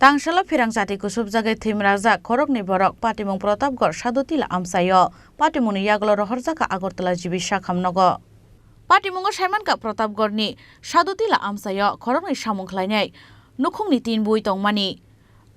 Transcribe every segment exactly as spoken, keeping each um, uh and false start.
Tangsalo phirang chati kusubjagwi thwimrajak khoroknwi borok patimung Pratapgarh Sadutila amchaio. Patimungni yagulo rohorjakha Agartala G B sakham nogo. Patimungo saimankha Pratapgarhni Sadutila amchaio khoroknwi samung khlainai nukhungni tin bui tongmani.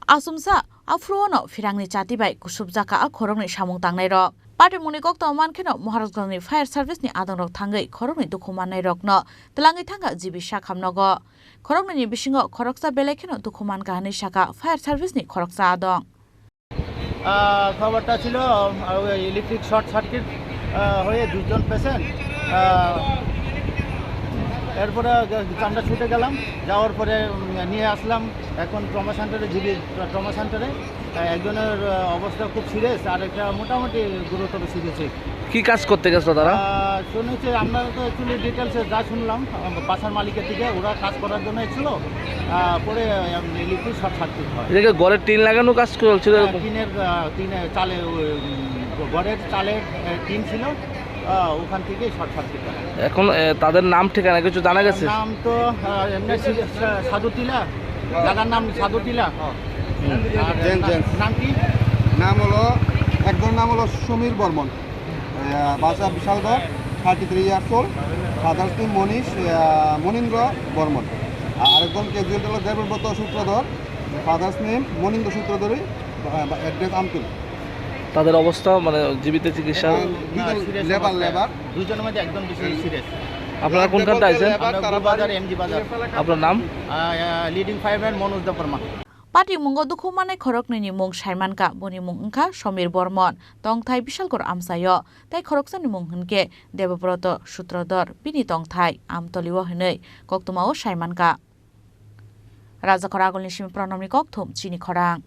Asumsa aphruono phirangni chati bai kusubjakha a khoroknwi samung tangnairok. Patimungni koktwma mankheno Maharajganjni fire service ni adongrok thangwi khoroknwi dukhu mannairokno twlangwi thangkha G B sakham nogo. Khoroknwini bisingo khoroksa belai kheno dukhu mankha hwnwi sakha fire service ni khoroksa adong. আহ, খবরটা ছিল, আহ, ওই electric short circuit, আহ, হয়ে দুজন পেশেন্ট, আহ, এরপরে গে-, আমরা ছুটে গেলাম, যাওয়ার পরে, উম, নিয়ে আসলাম এখন ট্রমা সেন্টারে, জিবি ট্রমা সেন্টারে। আহ, একজনের, আহ, অবস্থা খুব সিরিয়াস, আর একটা মোটামুটি গুরুতর সিরিয়াস। কি কাজ করতে গেছিল তারা? আহ, শুনেছি, আমরা তো অ্যাকচুয়ালি ডিটেলসে যা শুনলাম, আহ, বাসার মালিকের থেকে, ওরা কাজ করার জন্য এসেছিল, আহ, পরে, আহ, ইলেকট্রিক শর্ট সার্কিট হয়। এটা কি ঘরের টিন লাগানো কাজ চলছিল হ্যাঁ, এরকম? টিনের, আহ, টিনের চালে, ওই, উম, ঘরের চালের, আহ, টিন ছিল, আহ, ওখান থেকেই শর্ট সার্কিট হয়। এখন, আহ, তাদের নাম ঠিকানা কিছু জানা গেছে? নাম তো, আহ, এমনি ছিল, সা-, সাধু টিলা, জায়গার নাম সাধু টিলা। হুম। আর জেন, জেন। নাম কি? নাম হলো, একজনের নাম হলো সমীর বর্মন। আহ, বাসা Bishalgarh, thirty three years old, father's name Manish, uh, Manindra Barman. আর আরেকজন ক্যাজুয়ালটি হলো Debabrata Sutradhar, father's name Manindra Sutradhari, uh, address Amtul. তাদের অবস্থা মানে জীবিত চিকিৎসা? হ্যাঁ, দুজন সিরিয়াস লেবার, অবস্থা। লেবার। দুজনের মধ্যে একদম বেশি সিরিয়াস। আপনারা কোনখানটা আছেন? লেবার, আমরা তারা গুরু বাজার, বাড়ি এমজি বাজার। আপনার নাম? আহ, আহ, leading fireman Manoj Debbarma. Patimungo dukhu manai khoroknwini mung saimankha, boni mung wngkha Somir Bormon, tongthai Bishalgor amchaio, tei khoroksani mung hwnkhe Debobroto Sutrodor, bini tongthai Amtolio hwnwi koktwmao saimankha. Rajakhor agulni simi Pranamni kokthum chini khorang.